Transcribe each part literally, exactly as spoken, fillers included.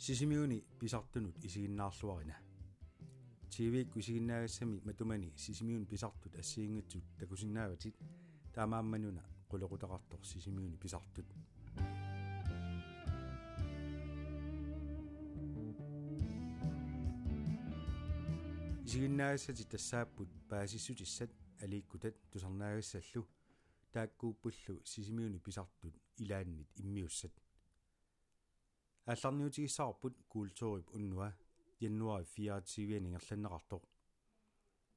Sisimiuni pisartunut isiginnaarluarina. T V-kkut isiginnaagassami matumani Sisimiuni pisartut assigiinngitsut takusinnaavatit, taamaammanuna qulequtaqartoq Sisimiuni pisartut. Isiginnaagassatit tassaapput paasissutissat aliikkutat tusarnaagassallu, taakkuuppullu Sisimiuni pisartut ilaannit immiussat. Aallarniutigissavarput kulturip unnua januaarip fireogtyve-ani ingerlanneqartoq.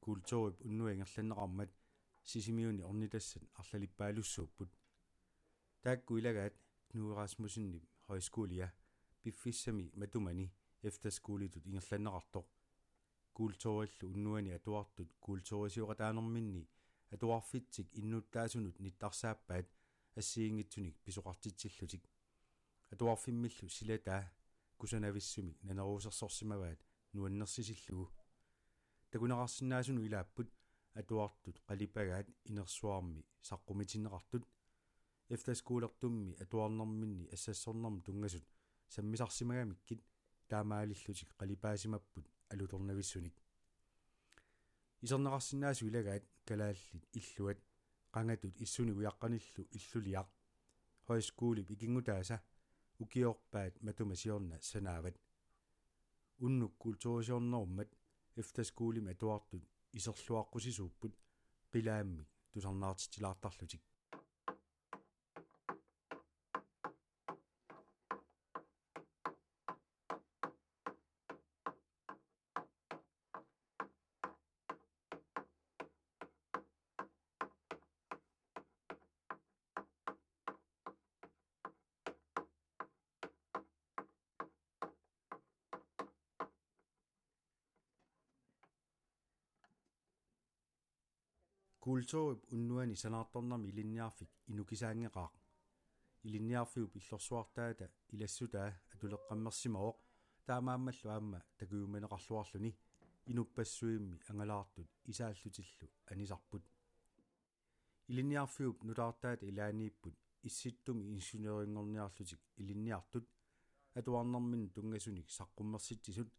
Kulturip unnua ingerlanneqarmat Sisimiuni ornitassat arlalippaalussuupput. Taakku ilagaat Knud Rasmussenip Højskolia piffissami matumani efterskolitut ingerlanneqartoq. Kulturillu unnuani atuartut kulturisioqataanerminni atuarfitsik innuttaasunut nittarsaappaat assigiinngitsunik pisoqartitsillutik. Atuarfimmillu silataa kusanavissumik naneruusersorsimavaat nuannersisillugu. Takuneqarsinnaasunut ilaapput atuartut qalipagaat inersuarmi saqqumitinneqartut. Efterskolertummi atuarnerminni assassornermut tunngasut sammisarsimagamikkit taamaalillutik qalipaasimapput alutornavissunik. Iserneqarsinnaasut ilagaat kalaallit illuat, qangatut issunik ujaqqanillu illuliaq. Højskolip ikinngutaasa ukiorpaat matuma siorna sanaavat. Unnuk kulturisiornerummat efterskolimi atuartut iserluaqqusisuupput qilaammik tusarnaartitsilaartarlutik. Kulturip unnuani sanaartornermi ilinniarfik inukisaanngeqaaq. Ilinniarfiup illorsuartaata ilassutaa atuleqqammersimavoq, taamaammallu aamma takujumaneqarluarluni inuppassuimmi angalaartut isaallutillu anisarput. Ilinniarfiup nutaartaata ilaaniipput Issittumi ingeniørinngorniarlutik ilinniartut, atuarnerminni tunngasunik saqqummersitsisut.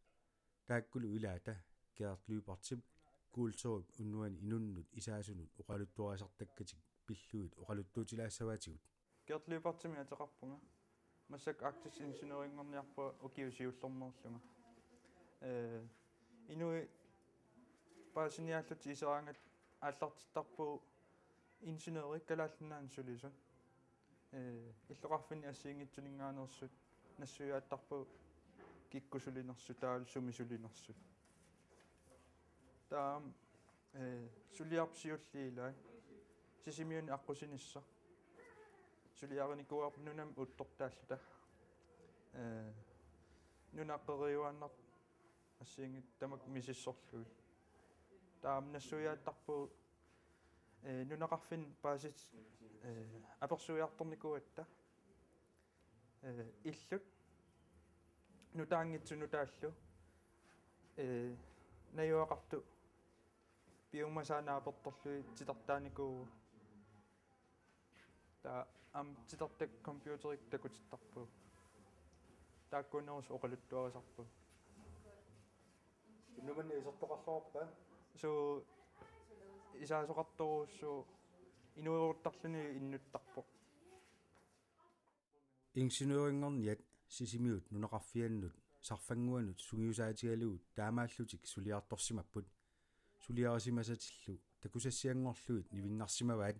Taakkulu ilaata Gert Lyberthip kulturip unnuani inunnut isaasunut oqaluttuarisartakkatik pillugit oqaluttuutilaassavaatigut. Gert Lyberthimik ateqarpunga. Massakkut Arktisk Ingeniørinngorniarpunga ukiut siullermeerlunga. Ee, inuit paasiniaallutik iseraangat aallartittarpugut ingeniørit Kalaallit Nunaanni sulisut. Ee, illoqarfinni assigiinngitsuninngaanneersut nassuiaattarpagut kikkut sulinersut, taavalu sumi sulinersut. Taava, ee, suliarput siulliit ilaat Sisimiuni aqqusinissaq. Suliarinikuuarput nunami uuttortaalluta. Ee, nunap qeriuaannartoq assigiinngitsut tamakku misissorlugit. Taava nassuiaattarpugut, ee, nunaqarfinni paasit, ee, apersuiartornikuugatta, ee, illut nutaanngitsut nutaallu, ee, najugaqartut piumasaa naapertorlugit titartaanikuuvugut. Taava aamma titartakkat computerikkut takutittarpagut. Taakkuunerusoq oqaluttuarisarpagut. Tunnumanna isertoqarluarpa? Suu, isaasoqartorujussuuvoq, inueruttarluni innuttarpoq. Ingeniørinngorniat Sisimiut nunaqarfiannut sarfannguanut sungiusaatigalugu taamaallutik suliartorsimapput. Suliarisimasatillu takusassianngorlugit nivinnarsimavaat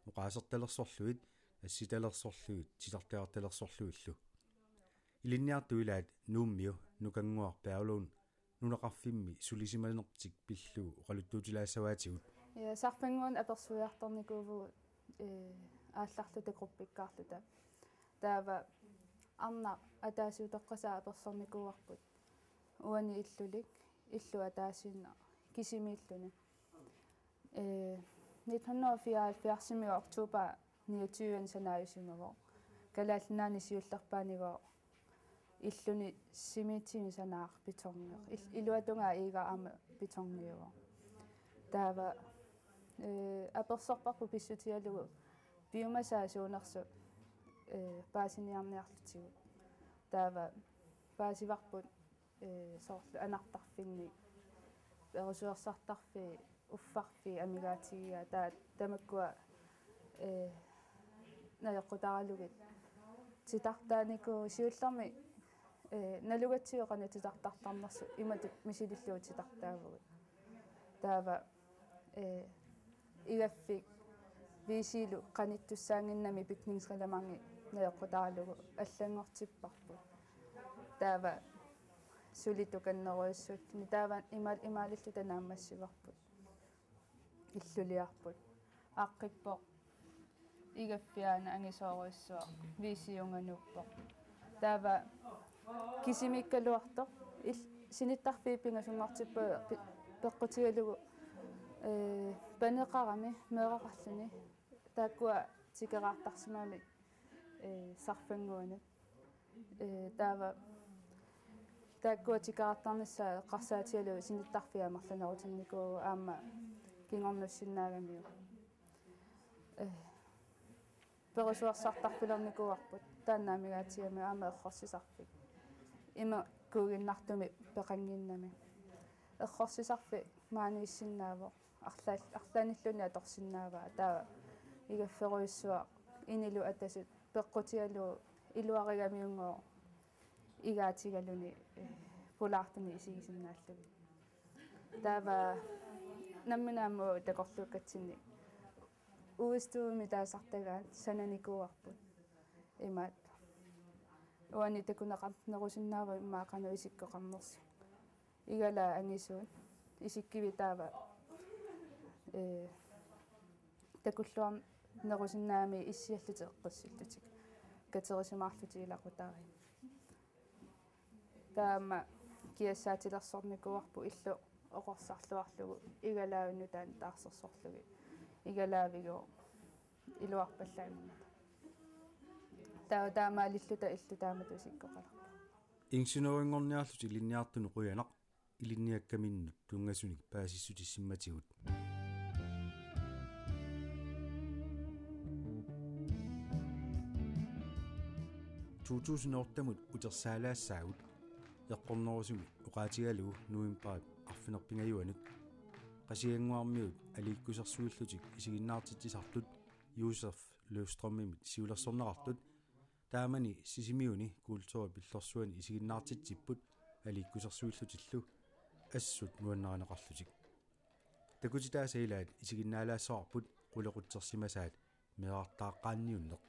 oqaasertalersorlugit, assitalersorlugit, titartagartalersorlugillu. Ilinniartut ilaat Nuummiu Nukannguaq Berglund nunaqarfimmi sulisimanertik pillugu oqaluttuutilaassavaatigut. Ja, sarfannguanut apersuiartornikuuvugut, ee, aallarluta gruppikkaarluta. Taava arnaq ataasiuteqqasaa apersornikuuarput. Uani illulik, illu ataasiinnaq kisimiilluni. Ee, nitten hundrede og fireoghalvfjerds oktober niogtyve sanaajusimavoq. Kalaallit Nunaanni siullerpaanigooq illuni cementimi sanaaq, betongeq. Il-, iluatungaa iigaa aamma betoniuvoq. Taava, ee, apersorparput pissutigalugu piumasaa suunersut, ee, paasiniarniarlutigu. Taava Paasivarput, ee, soorlu anartarfinni, perusuersartarfii, uffarfii amigaatigigaat, taava tamakkua, ee, najoqqutaralugit titartaanikuuvugut, siullermik, ee, nalugatsigu qanoq titartartarnersut imatut misilillugu titartaavugut. Taava, ee, igaffik V C-lu qanittussaannginnami bygningsreglementi najoqqutaralugu allanngortipparput. Taava suli tukannerujussuulluni, taava ima-, imaalilluta naammassivarput. Illuliarput. Aaqqippoq. Igaffiana angisoorujussuaq, V C-unganuuppoq. Taava kisimiikkaluartoq. Il-, sinittarfiit pingasunngortippaat pe-, peqqutigalugu, ee, paneqarami meeraqarluni. Taakkua tikeraartarsimammat, ee, sarfannguanut. Ee, taava taakkua tikeraartarnissaat eqqarsaatigalugu sinittarfiit amerlanerutinnikuuvugut aamma kingornussinnaagamiuk. Ee, perusuersartarfilernikuuarput taanna amigaatigamiuk aamma errorsisarfik. Ima kuuginnartumik peqannginnami. Errorsisarfik maaniissinnaavoq. Arlaal-, arlaannilluunniit atorsinnaavaa. Taava igafferujussuaq inilu atasut peqqutigalugu iluarigamiunngooq igaatigaluni, ee, pulaartunik isigisinnaalluni. Taava nammineq aamma takorluukkatsinni uistuumi taasartagaat sananikuuarput. Imaat. Uani takuneqarnerusinnaavoq immaqa qanoq isikkoqarnersoq. Igalaat angisuut. Isikkivik taava, ee, takulluarnerusinnaammat issiallutik eqqissillutik. Katerisimaarlutik ilaqutariit. Taama kiassaatilersornikuuarput illu oqorsarluarlugu igalaanut taanna taarsersorlugit. Igalaavigooq iluarpallaanngimmat. Taava taamaalilluta illu taamatut isikkoqalerpoq. Ingeniørinngorniarlutik ilinniartunut qujanaq, ilinniakkaminnut tunngasunik paasissutissimmatigut. To tusind ottemut utersaalaassaagut eqqornerusumik oqaatigalugu novembarip arfineq-pingajuanut Qasigiannguarmiut aliikkusersuillutik isiginnaartitsisartut Josef Løvstrømimit siulersorneqartut taamani Sisimiuni kulturip pillorsuani isiginnaartitsipput aliikkusersuillutillu assut nuannarineqarlutik. Takutitaasa ilaat isiginnaalaassavarput qulequtsersimasaat meerartaaqqaanniunneq.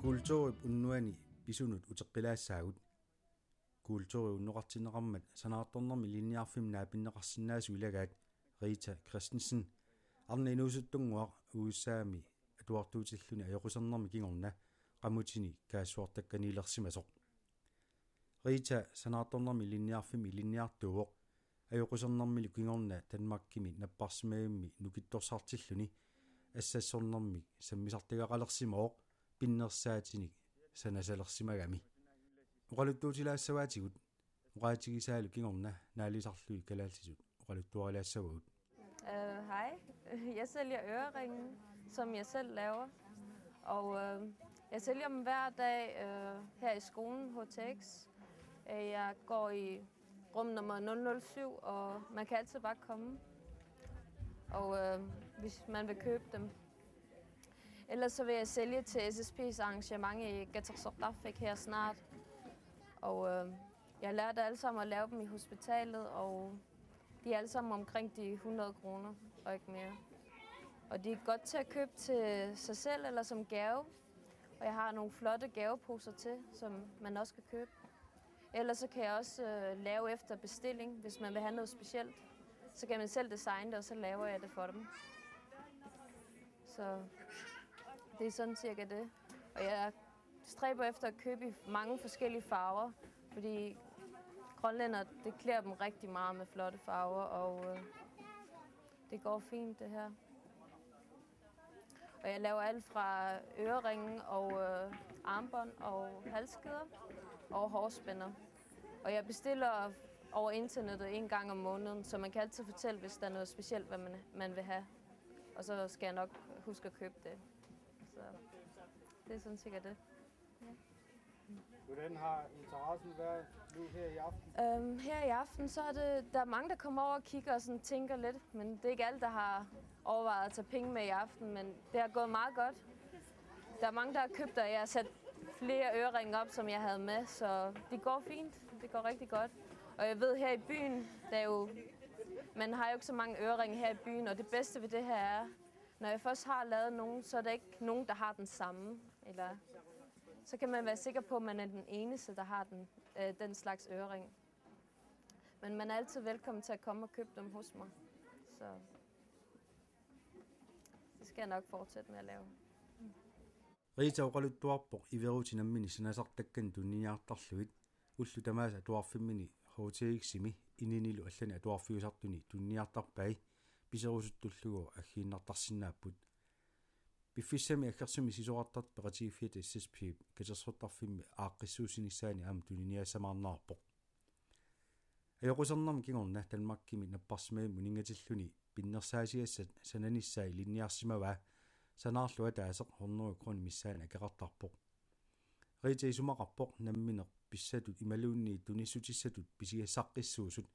Kulturip unnuani pisunut uteqqilaassaagut. Kulturi unnoqartinneqarmat sanaartornermi ilinniarfimmi naapinneqarsinnaasut ilagaat Rita Christensen arnat inuusuttunnguaq U S A-mi atuartuutilluni ajoqusernermi kingorna qamutini kaassuartakkaniilersimasoq. Rita sanaartornermi ilinniarfimmi ilinniartuuvoq, ajoqusernermilu kingorna Danmarkimi napparsimavimmi nukittorsartilluni assassornermik sammisartagaqalersimavoq pinnersaatinik sanasalersimagami. Oqaluttuutilaassavaatigut, oqaatigisaalu kingorna naalisarlugit kalaallisut oqaluttuarilaassavagut. Øh, hej. Jeg sælger øreringe, som jeg selv laver. Og øh, jeg sælger dem hver dag øh, her i skolen, H T X. Øh, Jeg går i rum nummer nul nul syv, og man kan altid bare komme, og øh, hvis man vil købe dem. Ellers så vil jeg sælge til S S P's arrangement i Qeqertarsuaq her snart. Og øh, jeg lærte alle sammen at lave dem i hospitalet, og de er alle sammen omkring de hundrede kroner og ikke mere. Og de er godt til at købe til sig selv eller som gave. Og jeg har nogle flotte gaveposer til, som man også kan købe. Ellers så kan jeg også øh, lave efter bestilling, hvis man vil have noget specielt. Så kan man selv designe det, og så laver jeg det for dem. Så det er sådan cirka det. Og jeg stræber efter at købe i mange forskellige farver, fordi grønlænder, det klæder dem rigtig meget med flotte farver, og øh, det går fint, det her. Og jeg laver alt fra øreringe og øh, armbånd og halskæder og hårspænder. Og jeg bestiller over internettet en gang om måneden, så man kan altid fortælle, hvis der er noget specielt, hvad man, man vil have. Og så skal jeg nok huske at købe det. Så det er sådan sikkert det. Hvordan har interessen været nu her i aften? Øhm, her i aften, så er det, der er mange, der kommer over og kigger og sådan tænker lidt, men det er ikke alle, der har overvejet at tage penge med i aften, men det har gået meget godt. Der er mange, der har købt, og jeg har sat flere øreringe op, som jeg havde med, så det går fint. Det går rigtig godt. Og jeg ved, her i byen, der er jo, man har jo ikke så mange øreringe her i byen, og det bedste ved det her er, når jeg først har lavet nogen, så er der ikke nogen, der har den samme. Eller, så kan man være sikker på, at man er den eneste, der har den, øh, den slags ørering. Men man er altid velkommen til at komme og købe dem hos mig. Så det skal jeg nok fortsætte med at lave. Rita oqaluttuarpoq iverutit nammineq sanasartakkanik tuniniartarlugit. Ullut tamaasa atuarfimmini H T X-imi ininilu allanik atuarfiusartuni tuniniartarpai, piserusuttullugu aggiinnartarsinnaapput. Piffissami aggersumi sisorartartut peqatigiiffiata S S P-p katersortarfimmi aaqqissuussinissaani aamma tuniniassamaarneqarpoq. Ajoqusernermi kingorna Danmarkimi napparsimavimmi uninngatilluni pinnersaasiassat sananissaa ilinniarsimavaa, sanaarlu ataaseq hundrede kroner missaani akeqartarpoq. Rita isumaqarpoq nammineq pissatut imaluunniit tunissutissatut pisiassaqqissuusut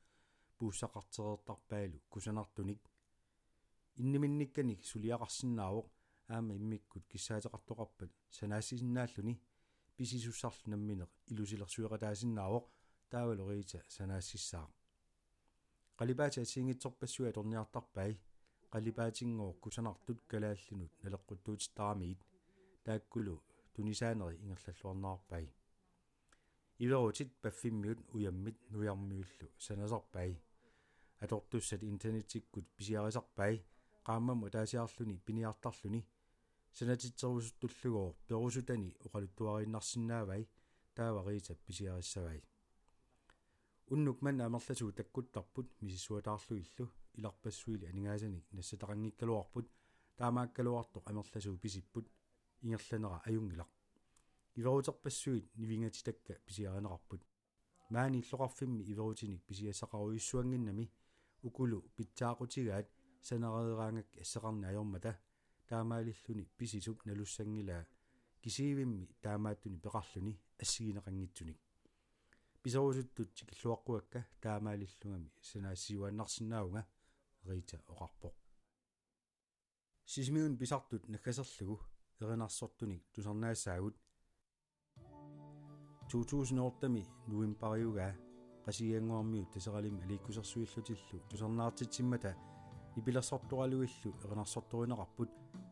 puussaqartereertarpaalu kusanartunik. Inniminnikkanik suliaqarsinnaavoq, aamma immikkut kissaateqartoqarpat sanaassisinnaalluni, pisisussarlu nammineq ilusilersueqataasinnaavoq, taavalu Rita sanaassissaaq. Qalipaatit assigiinngitsorpassuit atorniartarpai, qalipaatinngooq kusanartut kalaallinut naleqquttuutittaramiit, taakkulu tunisaaneri ingerlalluarnerarpai. Iverutit paffimmiut ujammit nujarmiullu sanasarpai. Atortussat internettikkut pisiarisarpai, qaammammut ataasiarluni piniartarluni. Sanatitserusuttullugu perusutani oqaluttuariinnarsinnaavai, taava Rita pisiarissavai. Unnuk manna amerlasuut takkuttarput misissuataarlugillu, ilarpassuili aningaasanik nassataqanngikkaluarput, taamaakkaluartoq amerlasuut pisipput, ingerlanera ajunngilaq. Iveruterpassuit nivingatitakka pisiarineqarput. Maani illoqarfimmi iverutinik pisiassaqarujussuannginnami, ukulu pitsaaqutigaat sanareeraangakkit asseqarneq ajormata, taamaalilluni pisisup nalussanngilaa kisiivimmi taamaattunik peqarluni assigineqanngitsunik. Piserusuttut tikilluaqquakka, taamaalillungami sanaassiuaannarsinnaavunga, Rita oqarpoq. Sisimiuni pisartut naggaserlugu erinarsortunik tusarnaassaagut. To tusind otte-mi novembariugaa Qasigiannguarmiut Taseralimmi aliikkusersuillutillu tusarnaartitsimmata nipilersortoraluillu erinarsortorineqarput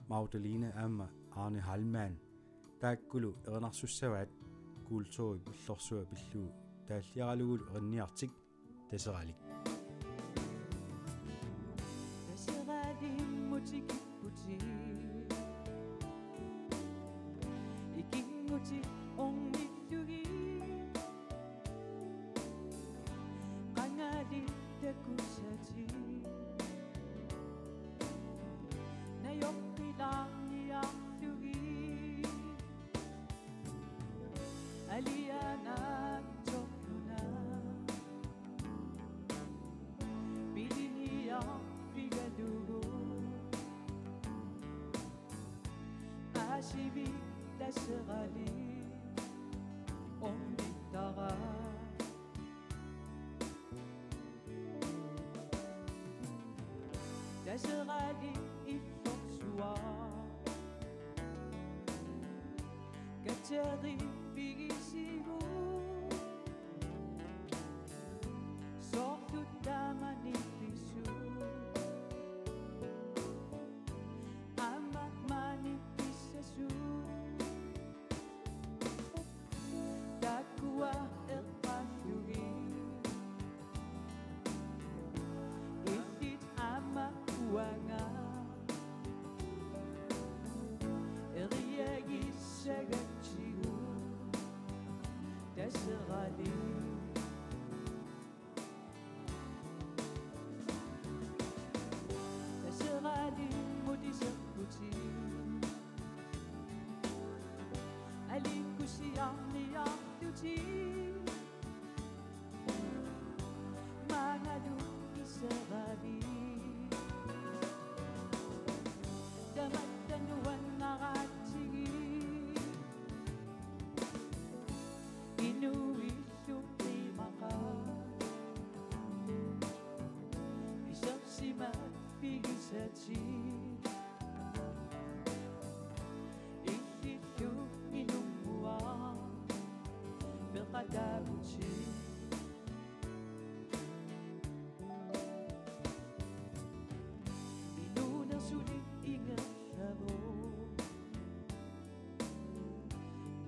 Magdalena aamma Arne Heilmann. Taakkulu erinarsussavaat kulturip illorsuaq pillugu taalliaralugulu erinniartik Taseralik. Taseralimmut tikipputit. Ikinngutit ornillugit. Qangali takussatit. Najoqqilaarniarlugit. Alianaatsorluna. Piliniarfigalugu. Aasiviit Taseralik ornittaraat. Taseralik illorsuaq. Katerivigisigut. Soorlu taamani pisut. Aamma maani pissasut. Taakkua eqqaallugit. Illit aamma uanga. Eriagissagatsigut. Taseralik. Taseralimmut iserputit. Aliikkusiarniarlutit. Maangalu iseravit. Tamatta nuannaraatsigit. Inuillu qiimaqaat. Isersimaffigisatit. Illillu inunngua. Peqataavutit. Inuuneq suli ingerlavoq.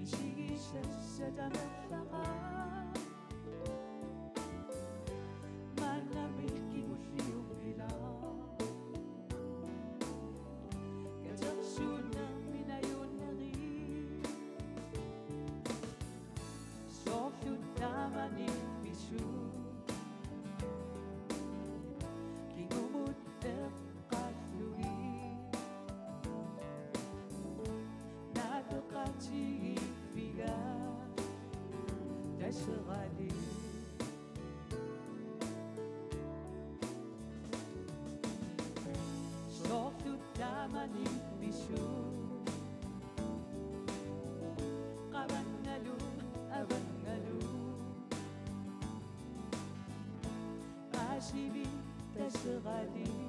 Isigisassat tamerlaqaat. Maannamut kingulliuppilaq. Katersuunnermik najuunnerit. Soorlu taamani pisut. Kingumut eqqaallugit. Naapeqatigiiffiga Taseralik. Soorlu taamani pisut. Qavangalu, avangalu. Aasiviit Taseralik.